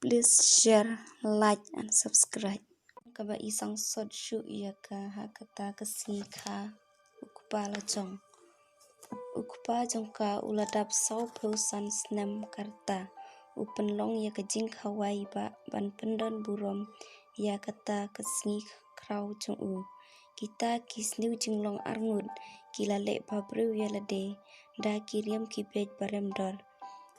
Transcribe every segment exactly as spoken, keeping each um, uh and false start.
Please share, like and subscribe. Kaba i sangsot shuh ïa ka ha kata ka sngi kha u kpa la jong. U kpa jong ka u la dap saw phew san snem ka rta. U pynlong ïa ka jingkhawai ba ban pyndon burom ïa kata ka sngi khraw jong u. Kita ki sniew jinglong arngut ki la leh ba briew ïa lade da ki riam ki bej ba rem dor.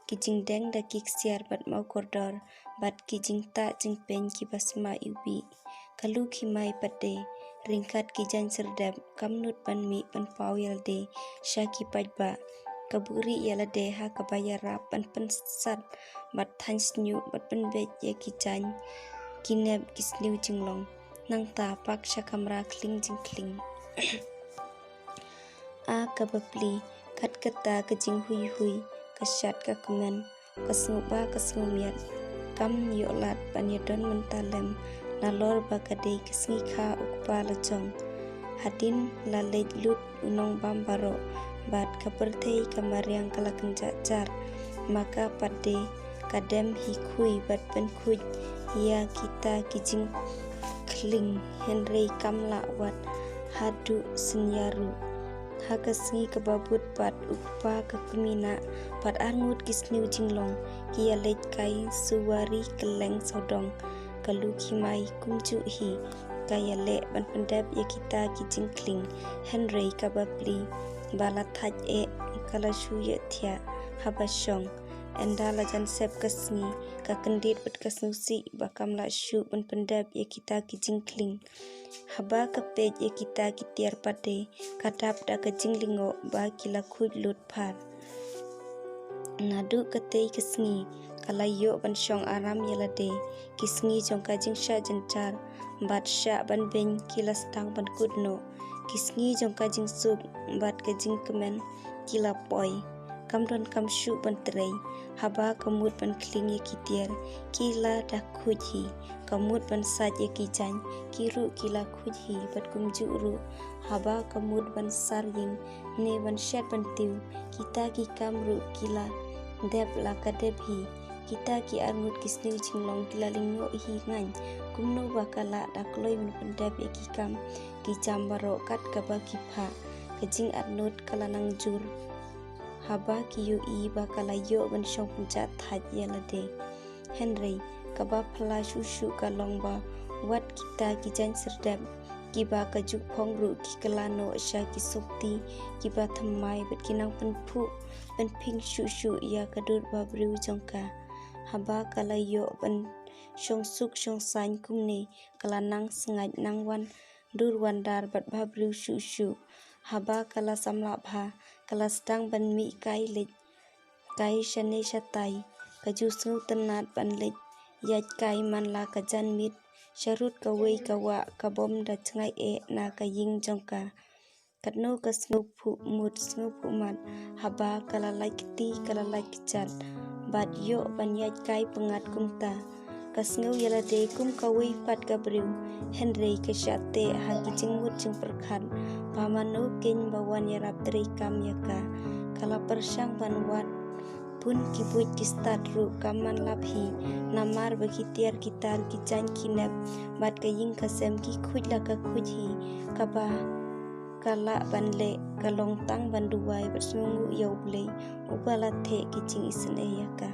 Ki jingdeng da ki ksiar bad maw kordor bad ki jingtah jingpeng kiba sma iwbih. Ka lu khimai pat de ryngkat ki jaiñ syrdep kam nud ban mih ban paw ïa lade sha ki paidbah. Ka buhrieh ïa lade ha kaba ïarap ban pynsat bad thaiñ sniuh bad pynbeit ïa ki jaiñ ki nep ki sniew jinglong. Nangta pak sha kamra khlieng jingkhlieng. A kaba pli, kat kata ka jinghuihui, ka shad ka kmen, ka sngewbha ka sngewmiat. Kam ïoh lad ban ïadon mynta lem nalor ba ka dei ka sngi kha u kpa la jong. Hadien la leit lut u nongbam baroh bad ka pyrthei ka mariang ka la kynjah jar. Ma ka pat de ka dem hi khui bad pynkhuid ïa kita ki jingkhlieng, hynrei kam lah wat haduh synñia ruh. Ha ka sngi kaba bud pat u kpa ka kmie nah bad arngut ki sniew jinglong ki ïaleit kai suwari kylleng sawdong. Ka lu khimai kumjuh hi ka ïaleh ban pyndep ïa kita ki jingkhlieng, hynrei kaba pli ba la thait eh ka la shu ïeh thiah haba shong. Ynda la jan sep ka sngi, ka kyndit bad ka sngewsih ba kam lah shuh ban pyndep ïa kita ki jingkhlieng. Haba ka peit ïa kita ki tiar pat de, ka dap da ka jinglyngngoh ba ki la khuid lut phar. Naduh katei ka sngi ka la ïoh ban shong aram ïa lade. Ki sngi jong ka jingshah jynjar bad shah ban beiñ ki la sdang ban kut noh. Ki sngi jong ka jingsuk bad ka jingkmen ki la poi. Kam don kam shuh ban trei. Haba ka mut ban khlieng ïa ki tiar ki la da khuid hi. Ka mut ban sait ïa ki jaiñ ki ruh ki la khuid hi bad kumjuh ruh haba ka mut ban sar ïing ne ban shet ban tiew, kita ki kam ruh ki la dep la ka dep hi. Kita ki arngut ki sniew jinglong ki la lyngngoh hi ngaiñ. Kumno ba ka lah da kloi ban pyndep ïa ki kam ki jam baroh kat kaba ki phah. Ka jingarngut ka la nang jur haba ki ïohi ba ka la ïoh ban shong pynjah thait ïa lade. Hynrei kaba phylla shuh shuh ka long ba wat kita ki jaiñ syrdep kiba ka ju phong ruh ki kylla noh sha ki sopti kiba thymmai bad ki nang pynphuh pynphieng shuh shuh ïa ka dur ba briew jong ka. Haba ka la ïoh ban shong suk shong saiñ kumne ka la nang sngaid nang wan dur wan dar bad ba briew shuh shuh. Haba ka la samla bha ka la sdang ban mih kai leit kai shane shatai. Ka ju sngewtynnat ban leit ïaid kai man la ka janmiet sharud kawei ka wah ka bym da jngai eh na ka ïing jong ka. Katno ka sngewphuh mut sngewphuh mat haba ka la lait kti ka la lait kjat bad ïoh ban ïaid kai pyngngad kumta. Ka sngew ïa lade kum kawei pat ka briew, hynrei ka shah teh ha ki jingmut jingpyrkhat ba mano keiñ ba wan ïarap trei kam ïa ka. Ka la pyrshang ban wad bun ki buit ki stad ruh kam man lap hi, namar ba ki tiar ki tar ki jaiñ ki nep bad ka ïing ka sem ki khuid la ka khuid hi. Kaba ka lah ban leh ka long tang ban duwai bad sngewnguh ïa U Blei uba la theh ki jingisynei ïa ka.